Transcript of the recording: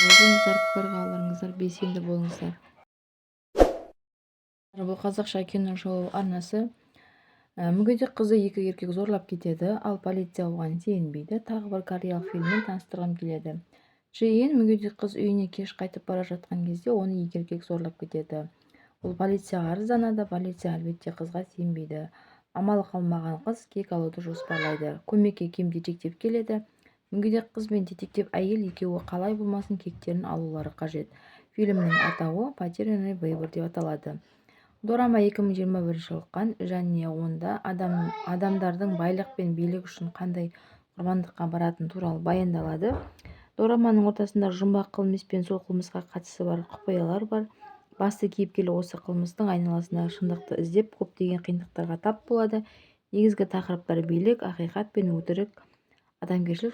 Оқыңыздар, пікір қалдырыңыздар, белсенді болыңыздар. Бұл «Қазақша кино шоу» арнасы. Мүгедек қызды екі еркек зорлап кетеді, ал полиция оған сенбейді. Тағы бір кореялық фильммен таныстырғым келеді. Джи-Ин, мүгедек қыз, үйіне кеш қайтып бара жатқан кезде оны екі еркек зорлап кетеді. Ол полицияға арызданады, полиция, әлбетте, қызға сенбейді. Амалы қалмаған қыз кек алуды жоспарлайды. Көмекке Ким детектив келеді. Мүгедек қыз бен детектив әйел екеуі қалай болмасын кектерін алулары қажет. Фильмнің атауы «Потерянный выбор» деп аталады. Дорама 2021 жылы шыққан және онда адамдардың байлық пен билік үшін қандай құрбандыққа баратыны туралы баяндалады. Дораманың ортасында жұмбақ қылмыс пен сол қылмысқа қатысы бар құпиялар бар. Басты кейіпкер осы қылмыстың айналасындағы шындықты іздеп, көптеген қиындықтарға тап болады. Негізгі тақырыптар: билік, ақиқат пен өтірік, адамгершілік.